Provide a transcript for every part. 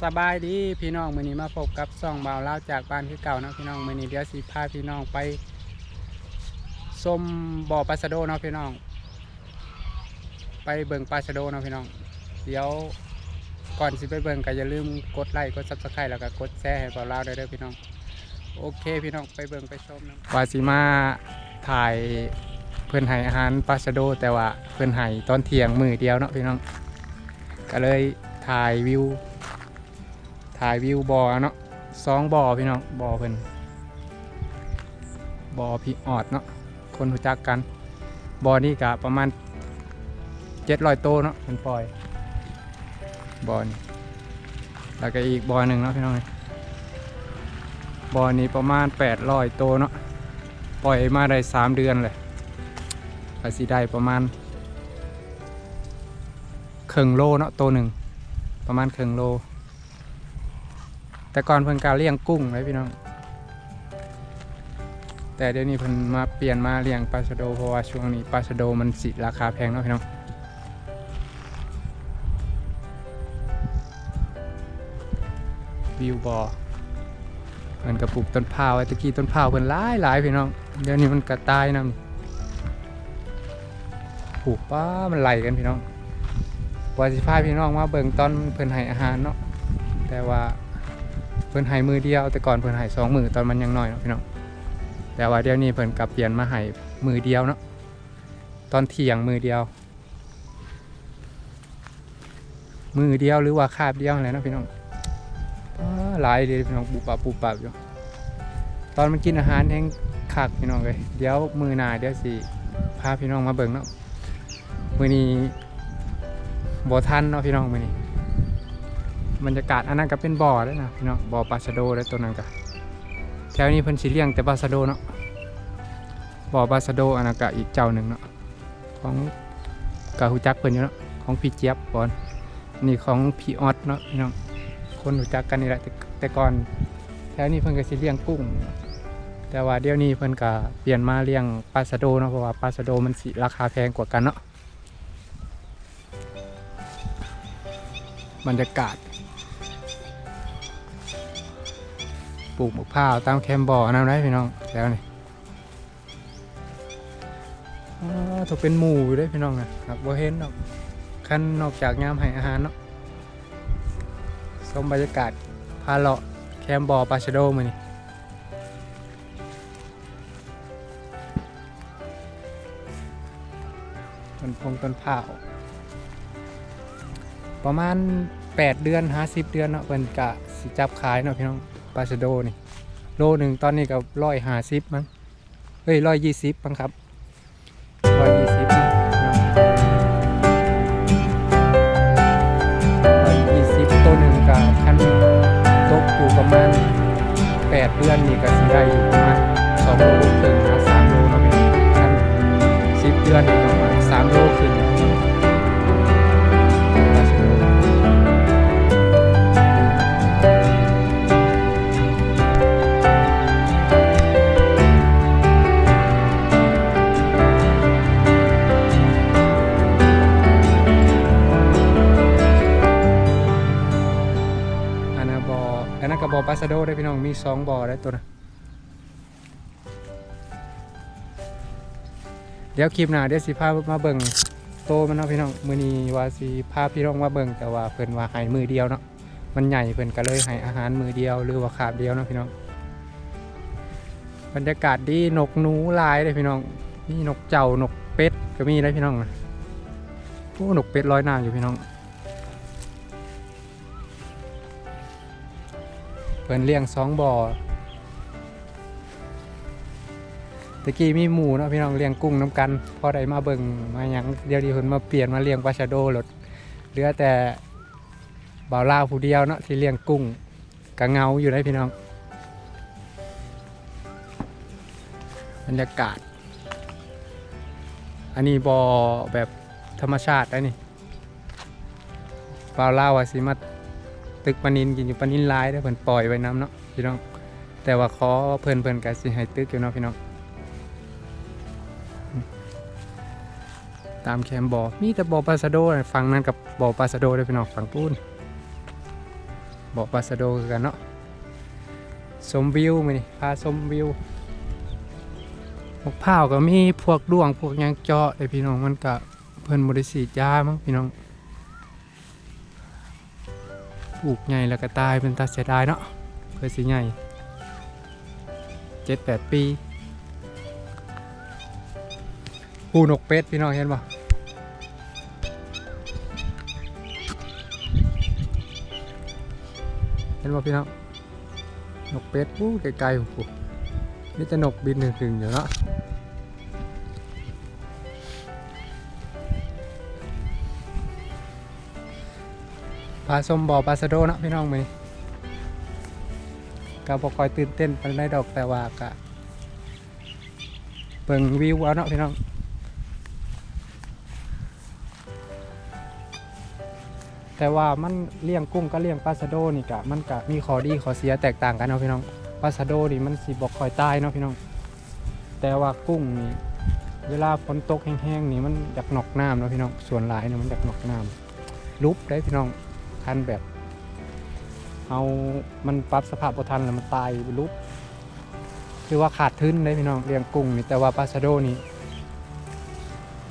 ສະບາຍດີພີ່ນ້ອງ, ມື້ນີ້ມາພົບກັບຊ່ອງບ່າວລາວຈາກບ້ານຄືເກົ່າເນາະພີ່ນ້ອງ. ມື້ນີ້ດຽວຊິພາພີ່ນ້ອງໄປຊົມບໍ່ປາສະໂດເນາະພີ່ນ້ອງ, ໄປເບິ່ງປາສະໂດເນາະພີ່ນ້ອງ. ດຽວກ່ອນຊິໄປເບິ່ງກໍຢ່າລືມກົດໄລ ກົດ Subscribe ແລ້ວກໍກົດແຊໃຫ້ບ່າວລາວແດ່ເດີພີ່ນ້ອງ. ໂອເຄພີ່ນ້ອງ, ໄປເບິ່ງໄປ ວ່າຊິມາຖ່າຍເພິ່ນໃຫ້ອາຫານປາສະໂດ, ແຕ່ວ່າເພິ່ນໃຫ້ຕອນທ່ຽງມື້ດຽວເນາະພີ່ນ້ອງ, ກໍເລີຍຖ່າຍວິວ ຖ່າຍວິວບໍ່ເນາະ, ສອງບໍ່ພີ່ນ້ອງ, ບໍ່ເພິ່ນ ບໍ່ພີ່ອອດເນາະ, ຄົນຮູ້ຈັກກັນ. ບໍ່ນີ້ກະປະມານເຈັດຮ້ອຍໂຕເນາະ ເພິ່ນປ່ອຍ ບໍ່ນີ້. ແລ້ວກໍອີກບໍ່ໜຶ່ງເນາະພີ່ນ້ອງເອີຍ, ບໍ່ນີ້ປະມານແປດຮ້ອຍໂຕເນາະ, ປ່ອຍມາໄດ້ສາມເດືອນແລ້ວ, ກໍຊິໄດ້ປະມານເຄິ່ງໂລເນາະ ໂຕໜຶ່ງ ປະມານເຄິ່ງໂລ. ແຕ່ກ່ອນເພິ່ນກໍລ້ຽງກຸ້ງເດ້ພີ່ນ້ອງ, ແຕ່ດຽວນີ້ເພິ່ນມາປ່ຽນມາລ້ຽງປາສະໂດ ເພາະວ່າຊ່ວງນີ້ປາສະໂດມັນຊິລາຄາແພງເນາະພີ່ນ້ອງ. ວິວບໍ່ ເພິ່ນກໍປູກຕົ້ນພ້າວໄວ້, ແຕ່ກີ້ຕົ້ນພ້າວເພິ່ນຫຼາຍໆພີ່ນ້ອງ, ດຽວນີ້ມັນກໍຕາຍນຳ. ປູກ ປ້າ ມັນໄລ່ກັນພີ່ນ້ອງ. ວ່າຊິພາພີ່ນ້ອງມາເບິ່ງຕອນເພິ່ນໃຫ້ອາຫານເນາະ, ແຕ່ວ່າເພິ່ນໃຫ້ມື້ດຽວ, ແຕ່ກ່ອນເພິ່ນໃຫ້ສອງມື້ຕອນມັນຍັງນ້ອຍເນາະພີ່ນ້ອງ, ແຕ່ວ່າດຽວນີ້ເພິ່ນກໍປ່ຽນມາໃຫ້ມື້ດຽວເນາະ, ຕອນທ່ຽງມື້ດຽວ. ມື້ດຽວ ຫຼືວ່າຄາບດຽວຫັ້ນແຫຼະເນາະພີ່ນ້ອງ. ອ້າ ຫຼາຍເດ້ພີ່ນ້ອງ, ປຸບປັບ ປຸບປັບຢູ່. ຕອນມັນກິນອາຫານແຮງຄັກພີ່ນ້ອງເອີຍ. ດຽວມື້ໜ້າ ດຽວຊິພາພີ່ນ້ອງມາເບິ່ງເນາະ. ມື້ນີ້ບໍ່ທັນເນາະພີ່ນ້ອງ, ມື້ນີ້ບັນຍາກາດ. ອັນນັ້ນກໍເປັນບໍ່ເດ້ນະພີ່ນ້ອງ, ບໍ່ປາສະໂດເດ້. ໂຕນັ້ນກໍ ແຖວນີ້ເພິ່ນຊິລ້ຽງແຕ່ປາສະໂດເນາະ, ບໍ່ປາສະໂດ. ອັນນັ້ນກໍອີກເຈົ້າໜຶ່ງເນາະ. ຂອງ ກໍຮູ້ຈັກເພິ່ນຢູ່ເນາະ, ຂອງພີ່ຈຽບບອນ. ນີ້ຂອງພີ່ອອດເນາະພີ່ນ້ອງ, ຄົນຮູ້ຈັກກັນນີ້ແຫຼະ. ແຕ່ ແຕ່ກ່ອນແຖວນີ້ເພິ່ນກໍຊິລ້ຽງກຸ້ງ, ແຕ່ວ່າດຽວນີ້ເພິ່ນກໍປ່ຽນມາລ້ຽງປາສະໂດເນາະ, ເພາະວ່າປາສະໂດມັນຊິລາຄາແພງກວ່າກັນເນາະ. ບັນຍາກາດ ປູກໝາກພ້າວຕາມແຄມບໍ່ນຳໄດ໋ພີ່ນ້ອງ ແຖວນີ້. ອ້າ ໂທ້ ເປັນໝູ່ຢູ່ເດ້ພີ່ນ້ອງນະ, ຫາກບໍ່ເຫັນດອກ ຄັນນອກຈາກຍາມໃຫ້ອາຫານເນາະ. ຊົມບັນຍາກາດພາເລາະແຄມບໍ່ປາສະໂດມື້ນີ້. ຕົ້ນພົງຕົ້ນພ້າວ ປະມານແປດເດືອນຫາສິບເດືອນເນາະ, ເພິ່ນກະຊິຈັບຂາຍເນາະພີ່ນ້ອງ. ປາສະໂດນີ້ ໂລໜຶ່ງຕອນນີ້ກໍຮ້ອຍຫ້າສິບມັ້ງ. ເອີຍ ຮ້ອຍຍີ່ສິບ ບັງຄັບ ຮ້ອຍຍີ່ສິບເນາະ ຮ້ອຍຍີ່ສິບ. ໂຕໜຶ່ງກະຄັນຕົກຢູ່ປະມານແປດເດືອນນີ້ ກະຊິໄດ້ຢູ່ປະມານສອງໂລເຄິ່ງຫາສາມໂລເນາະ. ຄັນສິບເດືອນນີ້ປະມານສາມໂລຂຶ້ນ. ອັນນັ້ນບໍ່ ອັນນັ້ນກໍບໍ່ປາສະໂດເດ້ພີ່ນ້ອງ, ມີສອງບໍ່ໄດ໋ໂຕນະ. ດຽວຄລິບໜ້າ ດຽວຊິພາມາເບິ່ງໂຕມັນເນາະພີ່ນ້ອງ. ມື້ນີ້ວ່າຊິພາພີ່ນ້ອງມາເບິ່ງ ແຕ່ວ່າເພິ່ນວ່າໃຫ້ມື້ດຽວເນາະ, ມັນໃຫຍ່ ເພິ່ນກໍເລີຍໃຫ້ອາຫານມື້ດຽວ ຫຼືວ່າຄາບດຽວເນາະພີ່ນ້ອງ. ບັນຍາກາດດີ, ນົກໜູຫຼາຍເດ້ພີ່ນ້ອງ, ມີນົກເຈົ້າ ນົກເປັດກໍມີໄດ໋ພີ່ນ້ອງ. ໂອ້ ນົກເປັດລອຍນ້ຳຢູ່ພີ່ນ້ອງ. ເພິ່ນລ້ຽງສອງບໍ່. ແຕ່ກີ້ມີໝູ່ເນາະພີ່ນ້ອງ, ລ້ຽງກຸ້ງນຳກັນ ພໍໄດ້ມາເບິ່ງມາຫຍັງ. ດຽວນີ້ເພິ່ນມາປ່ຽນມາລ້ຽງປາຊະໂດໂລດ, ເຫຼືອແຕ່ບ່າວລາວຜູ້ດຽວເນາະທີ່ລ້ຽງກຸ້ງ. ກະເຫງົາຢູ່ເດ້ພີ່ນ້ອງ. ບັນຍາກາດ ອັນນີ້ບໍ່ແບບທຳມະຊາດໄດ໋ນີ້. ບ່າວລາວວ່າຊິມາຕຶກປານິນກິນຢູ່, ປານິນຫຼາຍເດ້, ເພິ່ນປ່ອຍໄວ້ນຳເນາະພີ່ນ້ອງ. ແຕ່ວ່າຂໍເພິ່ນ ເພິ່ນກະຊິໃຫ້ຕຶກຢູ່ເນາະພີ່ນ້ອງ. ຕາມແຄມບໍ່ ມີແຕ່ບໍ່ປາຊະໂດ, ຝັ່ງນັ້ນກໍບໍ່ປາຊະໂດເດ້ພີ່ນ້ອງ, ຝັ່ງພຸ້ນ. ບໍ່ປາສະໂດຄືກັນເນາະ. ຊົມວິວມື້ນີ້ ພາຊົມວິວ. ໝາກພ້າວກໍມີພວກດ້ວງພວກຫຍັງເຈາະເດ້ພີ່ນ້ອງ, ມັນກະ ເພິ່ນບໍ່ໄດ້ສີດຢາມັ້ງພີ່ນ້ອງ. ປູກໃຫຍ່ແລ້ວກໍຕາຍ ເປັນຕາເສຍດາຍເນາະ ເພື່ອຊິໃຫຍ່ເຈັດແປດປີ. ຜູ້ນົກເປັດພີ່ນ້ອງເຫັນບໍ່? ເຫັນບໍ່ພີ່ນ້ອງ? ນົກເປັດ ປູ້ ໄກໆພຸ້ນ ມີແຕ່ນົກບິນຂຶ້ນໆຢູ່ເນາະ. ພາຊົມບໍ່ປາສະໂດເນາະພີ່ນ້ອງມື້ນີ້. ກໍບໍ່ຄ່ອຍຕື່ນເຕັ້ນປານໃດດອກ ແຕ່ວ່າກະເບິ່ງວິວເອົາເນາະພີ່ນ້ອງ. ແຕ່ວ່າມັນລ້ຽງກຸ້ງກັບລ້ຽງປາສະໂດນີ້ກະ ມັນກະມີຂໍ້ດີຂໍ້ເສຍແຕກຕ່າງກັນເນາະພີ່ນ້ອງ. ປາສະໂດນີ້ມັນຊິບໍ່ຄ່ອຍຕາຍເນາະພີ່ນ້ອງ, ແຕ່ວ່າກຸ້ງນີ້ ເວລາຝົນຕົກແຮງໆນີ້ ມັນຢາກໜອກນ້ຳເນາະພີ່ນ້ອງ. ສ່ວນຫຼາຍນີ້ມັນຢາກໜອກນ້ຳ ຫຼຸບໄດ໋ພີ່ນ້ອງ. ຄັນແບບເຮົາ ມັນປັບສະພາບບໍ່ທັນແລ້ວມັນຕາຍຫຼຸບ ຖືວ່າຂາດທຶນເດ້ພີ່ນ້ອງ ລ້ຽງກຸ້ງນີ້. ແຕ່ວ່າປາສະໂດນີ້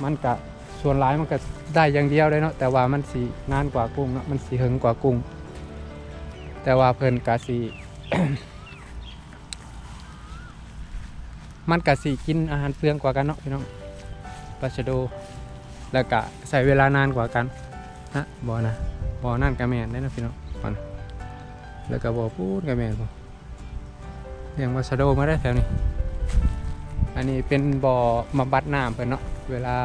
ມັນກະ ສ່ວນຫຼາຍມັນກະໄດ້ຢ່າງດຽວເດ້ເນາະ, ແຕ່ວ່າມັນຊິນານກວ່າກຸ້ງເນາະ ມັນຊິເຫິງກວ່າກຸ້ງ. ແຕ່ວ່າເພິ່ນກະຊິ ມັນກະຊິກິນອາຫານເປືອງກວ່າກັນເນາະພີ່ນ້ອງ ປາສະໂດ. ແລ້ວກະໃຊ້ເວລານານກວ່າກັນນະ ບໍ່ນະ. ບໍ່ນັ້ນກະແມ່ນເດ້ເນາະພີ່ນ້ອງ ບໍ່ນະ. ແລ້ວກະບໍ່ປູ້ນກະແມ່ນ ລ້ຽງປາສະໂດມາໄດ້ແຖວນີ້. ອັນນີ້ເປັນບໍ່ບຳບັດນ້ຳເພິ່ນເນາະ, ເວລາ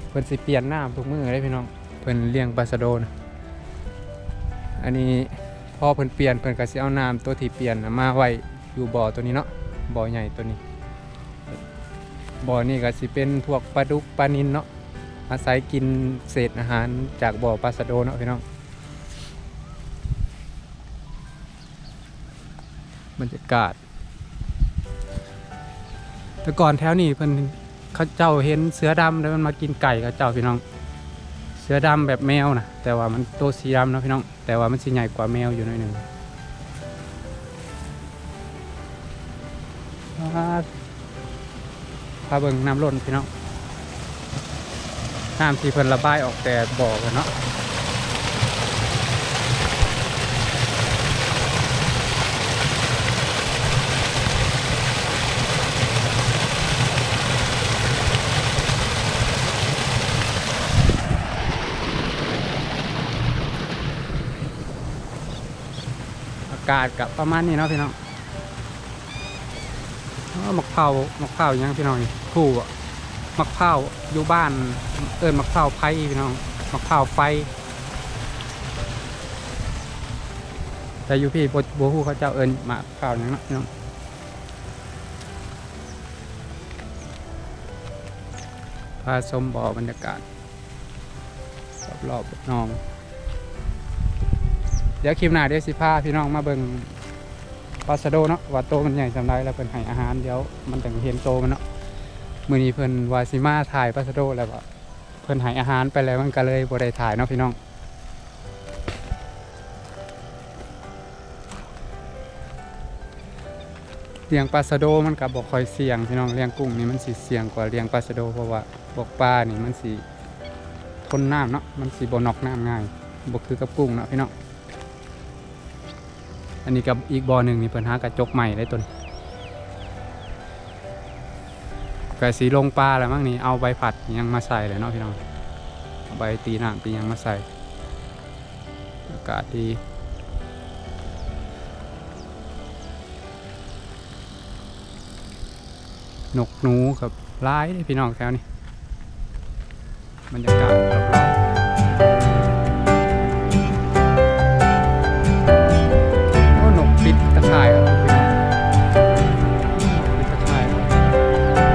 ເພິ່ນຊິປ່ຽນນ້ຳທຸກມື້ເດ້ພີ່ນ້ອງ. ເພິ່ນລ້ຽງປາສະໂດນະ ອັນນີ້ພໍເພິ່ນປ່ຽນ ເພິ່ນກະຊິເອົານ້ຳໂຕທີ່ປ່ຽນນະມາໄວ້ຢູ່ບໍ່ໂຕນີ້ເນາະ, ບໍ່ໃຫຍ່ໂຕນີ້. ບໍ່ນີ້ກະຊິເປັນພວກປາດຸກປານິນເນາະ, ອາໄສກິນເສດອາຫານຈາກບໍ່ປາສະໂດເນາະພີ່ນ້ອງ. ບັນຍາກາດ ແຕ່ກ່ອນແຖວນີ້ເພິ່ນ ເຂົາເຈົ້າເຫັນເສືອດຳ ແລ້ວມັນມາກິນໄກ່ເຂົາເຈົ້າພີ່ນ້ອງ. ເສືອດຳແບບແມວນະ ແຕ່ວ່າມັນໂຕສີດຳເນາະພີ່ນ້ອງ, ແຕ່ວ່າມັນຊິໃຫຍ່ກວ່າແມວຢູ່ໜ້ອຍໜຶ່ງ. ອ່າ ພາເບິ່ງນ້ຳລົ້ນພີ່ນ້ອງ, ນ້ຳທີ່ເພິ່ນລະບາຍອອກແຕ່ບໍ່ເພິ່ນເນາະ. ອາກາດກະປະມານນີ້ເນາະພີ່ນ້ອງ. ອໍ ໝາກເຜົາ ໝາກເຜົາຫຍັງພີ່ນ້ອງນີ້ ຜູ້ບໍ່? ໝາກເຜົາຢູ່ບ້ານເອີ້ນໝາກເຜົາໄຟພີ່ນ້ອງ, ໝາກເຜົາໄຟ. ແຕ່ຢູ່ພີ້ບໍ່ ບໍ່ຮູ້ເຂົາເຈົ້າເອີ້ນໝາກເຜົາຫຍັງເນາະພີ່ນ້ອງ. ພາຊົມບໍ່ບັນຍາກາດ ຮອບໆໜອງ. ດຽວຄລິບໜ້າ ດຽວຊິພາພີ່ນ້ອງມາເບິ່ງປາສະໂດເນາະ ວ່າໂຕມັນໃຫຍ່ສ່ຳໃດ ແລ້ວເພິ່ນໃຫ້ອາຫານ ດຽວມັນຈັ່ງເຫັນໂຕມັນເນາະ. ມື້ນີ້ເພິ່ນວ່າຊິມາຖ່າຍປາສະໂດ ແລ້ວວ່າເພິ່ນໃຫ້ອາຫານໄປແລ້ວ ມັນກະເລີຍບໍ່ໄດ້ຖ່າຍເນາະພີ່ນ້ອງ. ລ້ຽງປາສະໂດມັນກະບໍ່ຄ່ອຍສ່ຽງພີ່ນ້ອງ, ລ້ຽງກຸ້ງນີ້ມັນຊິສ່ຽງກວ່າລ້ຽງປາສະໂດ ເພາະວ່າພວກປານີ້ມັນຊິທົນນ້ຳເນາະ, ມັນຊິບໍ່ໜອກນ້ຳງ່າຍ ບໍ່ຄືກັບກຸ້ງເນາະພີ່ນ້ອງ. ອັນນີ້ກະອີກບໍ່ໜຶ່ງນີ້ ເພິ່ນຫາກະຈົກໃໝ່ໄດ້ຕົນ ກະຊິລົງປາແລ້ວມັ້ງນີ້, ເອົາໃບພັດຫຍັງມາໃສ່ແລ້ວເນາະພີ່ນ້ອງ, ເອົາໃບຕີນ້ຳຕີຫຍັງມາໃສ່. ອາກາດດີ ນົກໜູກະຫຼາຍເດ້ພີ່ນ້ອງແຖວນີ້. ບັນຍາກາດຮອບໆ ໂອ້ ນົກປິດຕາຂ່າຍແລ້ວພີ່ນ້ອງ, ປິດຕາຂ່າຍແລ້ວ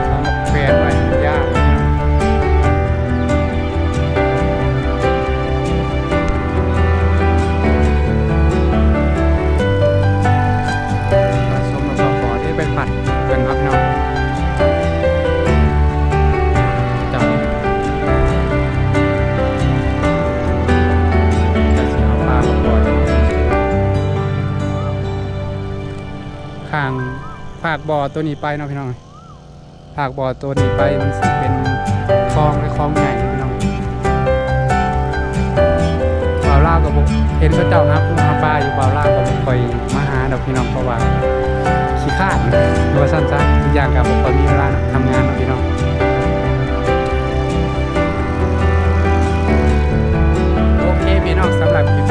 ເອົາມາແຂວນໄວ້ຢ້ານ. ມາຊົມລອບໆ ບໍ່ໄດ້ໄປພັດເພິ່ນເນາະພີ່ນ້ອງ. ເຈົ້າ ພາກບໍ່ໂຕນີ້ໄປເນາະພີ່ນ້ອງ. ພາກບໍ່ໂຕນີ້ໄປ ມັນຊິເປັນຄອງ ແລະ ຄອງໃຫຍ່ພີ່ນ້ອງ. ບ່າວລາວກໍບໍ່ເຫັນເຂົາເຈົ້າຫາປູຫາປາຢູ່ ບ່າວລາວກໍບໍ່ຄ່ອຍມາຫາດອກພີ່ນ້ອງ ເພາະວ່າຂີ້ຄ້ານວ່າຊັ້ນຊະ. ອີກຢ່າງກໍບໍ່ຄ່ອຍມີເວລາເນາະ ທຳງານເນາະພີ່ນ້ອງ. ໂອເຄພີ່ນ້ອງ ສຳລັບຄລິບ